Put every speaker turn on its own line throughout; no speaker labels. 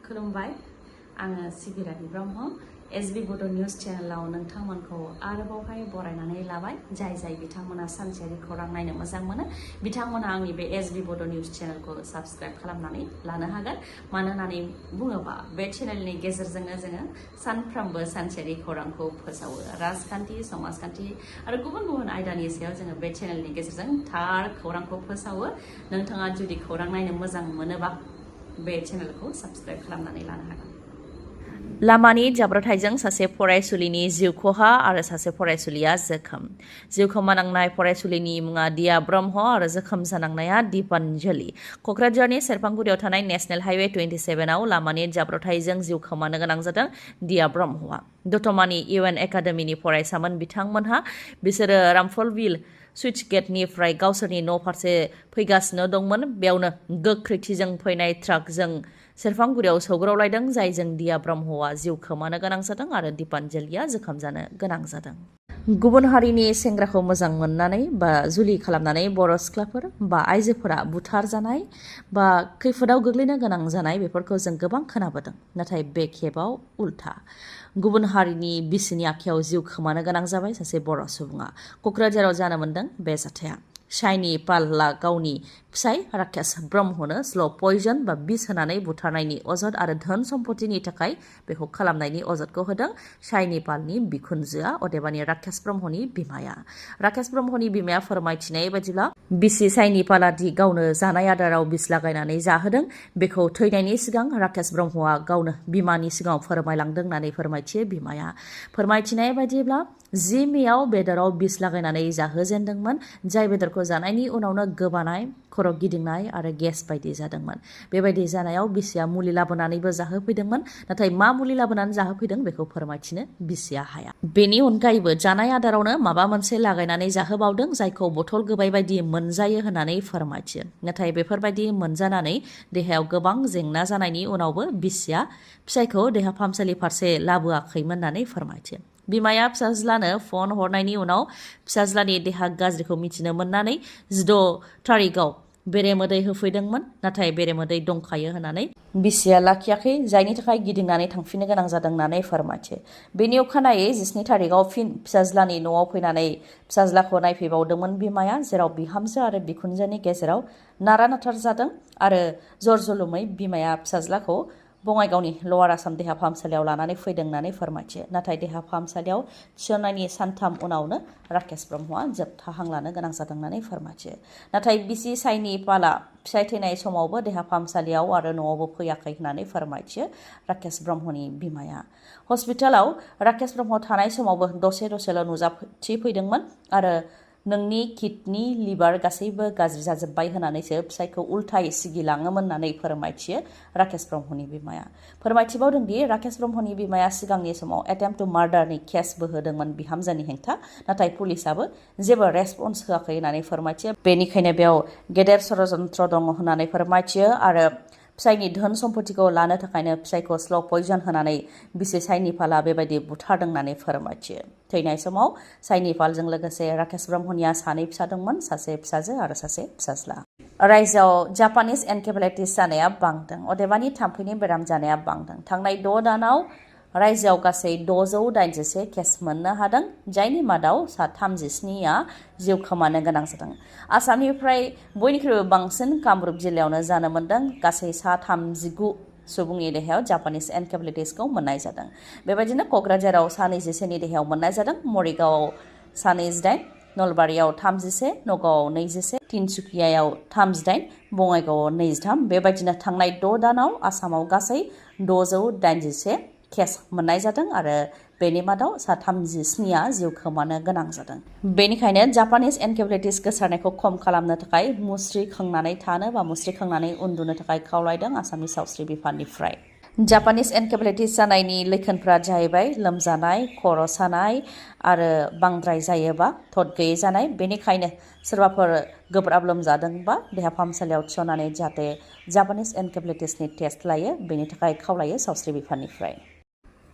खुलुमबाय आङो सिबिरानि ब्रह्म एसबी बड' निउज चेनेलाव नोंथांमोनखौ आरोबावहाय बरायनानै लाबाय जाय बिथांमोना सानसेयारि खौरां नायनो मोजां मोनो बिथांमोना आंनि बे एसबी बड' निउज चेनेलखौ साबस्क्राइब खालामनानै लानो हागोन मानो होननानै बुङोबा बे चेनेलनि गेजेरजोंनो जोङो सानफ्रोमबो सानसेयारि खौरांखौ फोसावो राजखान्थि समाजखान्थि आरो गुबुन आयदानि सायाव जोङो बे चेनेलनि गेजेरजों थार खौरांखौ फोसावो नोंथाङा जुदि खौरां नायनो मोजां मोनोबा बे चेनेलखौ साबस्क्राइब खालामनानै लानो हागोन लामानि जाब्रबथायजों सासे फरायसुलिनि जिउ खहा आरो सासे फरायसुलिया जोखोम जिउ खोमानांनाय फरायसुलिनि मुङा दिया ब्रह्म आरो जोखोम जानांनाया दीपान्जलि क'क्राझारनि सेरफांगुरियाव थानाय नेशनेल हाइवे 27 आव लामानि जाब्रबथायजों जिउ खोमानो गोनां जादों दिया ब्रह्मआ दतमानि इउएन एकाडेमिनि फरायसामोन बिथांमोनहा बिसोरो रामफलबिल सुइट्स गेटनिफ्राय गावसोरनि न' फारसे फैगासिनो दंमोन बेयावनो गोख्रैथिजों फैनाय ट्राकजों सेरफांगुरियाव सौग्रावलायदों जायजों दिया ब्रह्मआ जिउ खोमानो गोनां जादों आरो दीपान्जलिया जोखोम जानो गोनां जादों गुबुन हारिनि सेंग्राखौ मोजां मोननानै बा जुलि खालामनानै बर' सिख्लाफोर बा आइजोफोरा बुथार जानाय बा खैफोदाव गोग्लैनो गोनां जानाय बेफोरखौ जों गोबां खोनाबोदों नाथाय बे खेबाव उल्था गुबुन हारिनि बिसिनि आखायाव जिउ खोमानो गोनां जाबाय सासे बर' सुबुङा क'क्राझाराव जानो मोनदों बे जाथाया शाइनी पालआ गावनि फिसाय राकेश ब्रह्मनो स्ल' पयजन बा बिस होनानै बुथारनायनि अजद आरो धोन सम्पतिनि थाखाय बेखौ खालामनायनि अजदखौ होदों शाइनी पालनि बिखुनजोआ अदेबानि राकेश ब्रह्मनि बिमाया राकेश ब्रह्मनि बिमाया फोरमायथिनाय बायदिब्ला बिसि शाइनी पालआ दि गावनो जानाय आदाराव बिस लागायनानै जाहोदों बेखौ थैनायनि सिगां राकेश ब्रह्मआ गावनो बिमानि सिगाङाव फोरमायलांदों होननानै फोरमायथियो बिमाया फोरमायथिनाय बायदिब्ला 10 मेआव बेदराव बिस लागायनानै जाहोजेनदोंमोन जाय बेदरखौ जानायनि उनावनो गोबानाय खर' गिदिंनाय आरो गेस बायदि जादोंमोन बेबायदि जानायाव बिसिया मुलि लाबोनानैबो जाहोफैदोंमोन नाथाय मा मुलि लाबोनानै जाहोफैदों बेखौ फोरमायथिनो बिसिया हाया बेनि अनगायैबो जानाय आदारावनो माबा मोनसे लागायनानै जाहोबावदों जायखौ बथल गोबाय बायदि मोनजायो होननानै फोरमायथियो नाथाय बेफोरबायदि मोनजानानै देहायाव गोबां जेंना जानायनि उनावबो बिसिया फिसायखौ देहा फाहामसालि फारसे लाबोआखैमोन होननानै फोरमायथियो बिमाया फिसाज्लानो फन हरनायनि उनाव फिसाज्लानि देहा गाज्रिखौ मिथिनो मोननानै 16 थारिखआव बेरेमोदै होफैदोंमोन नाथाय बेरेमोदै दंखायो होननानै बिसिया लाखियाखै जायनि थाखाय गिदिंनानै थांफिननो गोनां जादों होननानै फोरमायथियो बेनि अखानायै 17 थारिखआव फिन फिसाज्लानि न'आव फैनानै फिसाज्लाखौ नायफैबावदोंमोन बिमाया जेराव बिहामजो आरो बिखुनजोनि गेजेराव नारा-नाथार जादों आरो जर-जलुमै बिमाया फिसाज्लाखौ बङाइगावनि लवार आसाम देहा फाहामसालियाव लानानै फैदों होननानै फोरमायथियो नाथाय देहा फाहामसालियाव थिसननायनि सानथाम उनावनो राकेश ब्रह्मआ जोबथा हां लानो गोनां जादों होननानै फोरमायथियो नाथाय बिसि शाइनी पालआ फिसाय थैनाय समावबो देहा फाहामसालियाव आरो न'आवबो फैयाखै होननानै फोरमायथियो राकेश ब्रह्मनि बिमाया हस्पिटालाव राकेश ब्रह्म थानाय समावबो दसेल' नुजाथिफैदोंमोन आरो नोंनि किडनि लिभार गासैबो गाज्रि जाजोब्बाय होननानैसो फिसायखौ उल्थायै सिगिलाङोमोन होननानै फोरमायथियो राकेश ब्रह्मनि बिमाया फोरमायथिबावदों दि राकेश ब्रह्मनि बिमाया सिगांनि समाव एटेम्प्ट टु मार्डारनि केसबो होदोंमोन बिहामजोनि हेंथा नाथाय पुलिसाबो जेबो रेसपन्स होआखै होननानै फोरमायथियो बेनिखायनो बेयाव गेदेर षड़यन्त्र दङ होननानै फोरमायथियो आरो फिसायनि धोन सम्पतिखौ लानो थाखायनो फिसायखौ स्ल' पयजन होनानै बिसि शाइनी पालआ बेबायदि बुथारदों होननानै फोरमायथियो थैनाय समाव शाइनी पालजों लोगोसे राकेश ब्रह्मनिया 2 फिसा दंमोन सासे फिसाजो आरो सासे फिसाज्ला रायजोआव जापानिज एनकेफेलाइटिस जानाया बांदों अदेबानि थाम्फैनि बेराम जानाया बांदों थांनाय 6 दानाव रायजोआव गासै 687 केस मोननो हादों जायनि मादाव 37आ जिउ खोमानो गोनां जादों आसामनिफ्राय बयनिख्रुइबो बांसिन कामरुप जिल्लायावनो जानो मोनदों गासै 39 सुबुंनि देहायाव जापानिज एनकेफेलाइटिसखौ मोननाय जादों बेबायदिनो क'क्राझाराव 27नि देहायाव मोननाय जादों मरिगावआव 28 नलबारियाव 31 नगावआव 21 तिनसुकियायाव 38 बङाइगावआव 23 बेबायदिनो थांनाय 6 दानाव आसामाव गासै 681 केस मोननाय जादों आरो बेनि मादाव 37आ जिउ खोमानो गोनां जादों बेनिखायनो जापानिज एनकेफेलाइटिस गोसारनायखौ खम खालामनो थाखाय मुस्रि खोंनानै थानो बा मुस्रि खोंनानै उन्दुनो थाखाय खावलायदों आसामनि सावस्रि बिफाननिफ्राय जापानिज एनकेफेलाइटिस जानायनि लैखोनफोरा जाहैबाय लोमजानाय खर' सानाय आरो बांद्राय जायोबा थद गैयै जानाय बेनिखायनो सोरबाफोर गोब्राब लोमजादोंबा देहा फाहामसालियाव थिसननानै जाहाथे जापानिज एनकेफेलाइटिसनि टेस्ट लायो बेनि थाखाय खावलायो सावस्रि बिफाननिफ्राय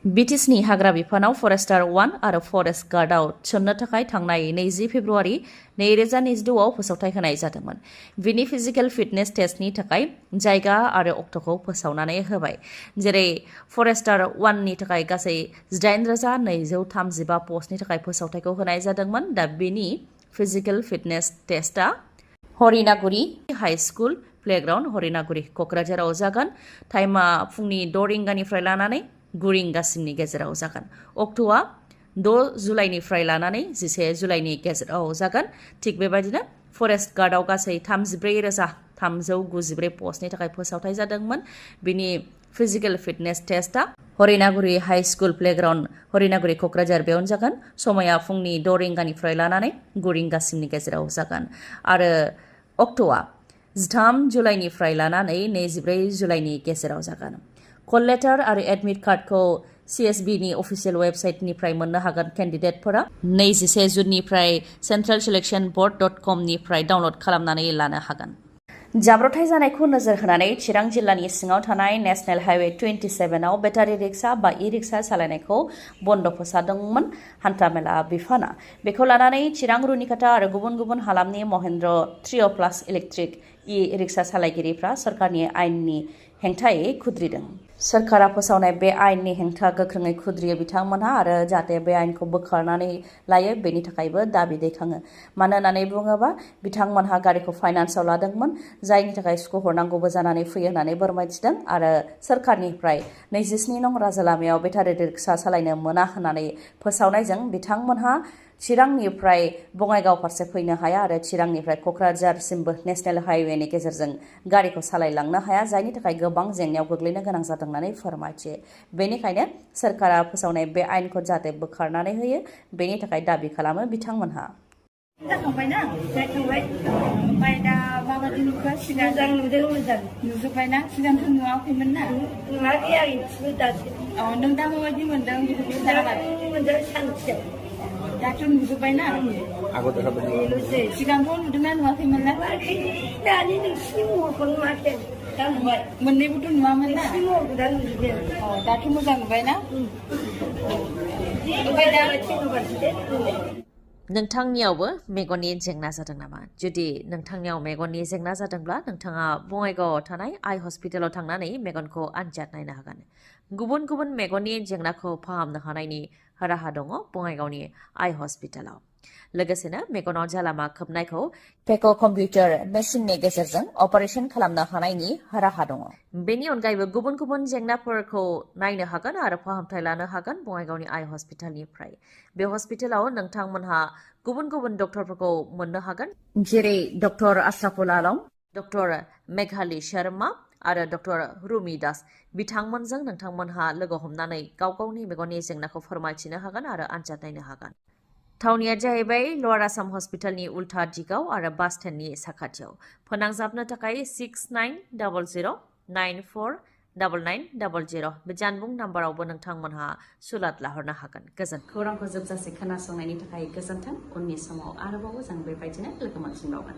BTSनि हाग्रा बिफानाव फरेस्टार 1 आरो फरेस्ट गार्डआव थिसननो थाखाय थांनाय 20 फेब्रुआरि 2022आव फोसावथाय होनाय जादोंमोन। बिनि फिजिकेल फिटनेस टेस्टनि थाखाय जायगा आरो अक्ट'खौ फोसावनानै होबाय। जेरै फरेस्टार 1नि थाखाय गासै 8,235 पस्टनि थाखाय फोसावथायखौ होनाय जादोंमोन। दा बेनि फिजिकेल फिटनेस टेस्टआ Harinaguri high school playground Harinaguri क'क्राझाराव जागोन। टाइमा फुंनि 6 रिंगानिफ्राय लानानै 9 रिंगासिमनि गेजेराव जागोन। अक्ट'आ 6 जुलाइनिफ्राय लानानै 11 जुलाइनि गेजेराव जागोन। थिग बेबायदिनो फरेस्ट गार्डआव गासै 34,394 पस्टनि थाखाय फोसावथाय जादोंमोन। बिनि फिजिकेल फिटनेस टेस्टआ Harinaguri high school playground Harinaguri Kokrajhar बेयावनो जागोन। समाया फुंनि 6 रिंगानिफ्राय लानानै 9 रिंगासिमनि गेजेराव जागोन आरो अक्ट'आ 13 जुलाइनिफ्राय लानानै 24 जुलाइनि गेजेराव जागोन। कल लेटार आरो एडमिट कार्डखौ CSBनि अफिसियेल वेबसाइटनिफ्राय मोननो हागोन। केन्डिडेटफोरा 21 जुननिफ्राय centralselectionboard.com निफ्राय डाउनलड खालामनानै लानो हागोन। जाब्रबथाय जानायखौ नोजोर होनानै चिरां जिल्लानि सिङाव थानाय नेशनेल हाइवे 27आव बेटारि रिक्सा बा इ-रिक्सा सालायनायखौ बन्द' फोसावदोंमोन हान्थामेला बिफाना। बेखौ लानानै चिरां रुनिकाटा आरो गुबुन गुबुन हालामनि महेन्द्र ट्रिय' प्लास इलेक्ट्रिक इ-रिक्सा सालायगिरिफ्रा सरकारनि आयेननि हेंथायै खुद्रिदों। सरकारा फोसावनाय बे आयेननि हेंथा गोख्रोङै खुद्रियो बिथांमोनहा आरो जाहाथे बे आयेनखौ बोखारनानै लायो बेनि थाखायबो दाबि दैखाङो। मानो होननानै बुङोबा बिथांमोनहा गारिखौ फाइनान्सआव लादोंमोन, जायनि थाखाय सुख' हरनांगौबो जानानै फैयो होननानै फोरमायथिदों आरो सरकारनिफ्राय 27 नं राजा लामायाव बेटारि रिक्सा सालायनो मोना होननानै फोसावनायजों बिथांमोनहा चिरांनिफ्राय बङाइगाव फारसे फैनो हाया आरो चिरांनिफ्राय क'क्राझारसिमबो नेशनेल हाइवेनि गेजेरजों गारिखौ सालायलांनो हाया, जायनि थाखाय गोबां जेंनायाव गोग्लैनो गोनां जादों होननानै फोरमायथियो। बेनिखायनो सरकारा फोसावनाय बे आयेनखौ जाहाथे बोखारनानै होयो बेनि थाखाय दाबि खालामो बिथांमोनहा।
जाखांबायना जाखांबाय ओमफ्राय दा माबायदि नुखो? सिगां मोजां नुदों, मोजां नुजोब्बायना? सिगांथ' नुवाखैमोन ना? नुवाखै आं इसेबो दासो। नों दा माबायदि मोनदों? मोजां सानसेयाव दाथ' नुजोब्बायना? सिगांथ' नुदोंना नुवाखैमोन ना? दानि नोंसिनि महरखौ नुवाखै। दा नुबाय। मोननैबोथ' नुवामोन ना? दा नुजोबबाय। दाथ' मोजां नुबायना? ओमफ्राय दा
नोंथांनियावबो मेगननि जेंना जादों नामा? जुदि नोंथांनियाव मेगननि जेंना जादोंब्ला नोंथाङा बङाइगावआव थानाय आइ हस्पिटालाव थांनानै मेगनखौ आनजाद नायनो हागोन। गुबुन गुबुन मेगननि जेंनाखौ फाहामनो हानायनि राहा दङ बङाइगावनि आइ हस्पिटालाव। लोगोसेनो मेगनाव जालामा खोबनायखौ पेक' कम्पिउटार मेसिननि गेजेरजों अपारेशन खालामनो हानायनि राहा दङ। बेनि अनगायैबो गुबुन गुबुन जेंनाफोरखौ नायनो हागोन आरो फाहामथाय लानो हागोन बङाइगावनि आइ हस्पिटालनिफ्राय। बे हस्पिटालाव नोंथांमोनहा गुबुन गुबुन डक्टरफोरखौ मोननो हागोन, जेरै डक्टर आशराफुल आलम, डक्टर मेघाली शर्मा आरो डक्टर रुमि दास। बिथांमोनजों नोंथांमोनहा लोगो हमनानै गाव गावनि मेगननि जेंनाखौ फोरमायथिनो हागोन आरो आनजाद नायनो हागोन। थावनिया जाहैबाय लवार आसाम हस्पिटालनि उल्था दिगाव आरो बास स्टेन्डनि साखाथियाव। फोनांजाबनो थाखाय 6900949900 बे जानबुं नाम्बारावबो नोंथांमोनहा सुलाद लाहरनो हागोन। गोजोन्थों। खौरांखौ जोबजासे खोनासंनायनि थाखाय गोजोन्थों। उननि समाव आरोबाव जों बेबायदिनो लोगो मोनफिनबावगोन।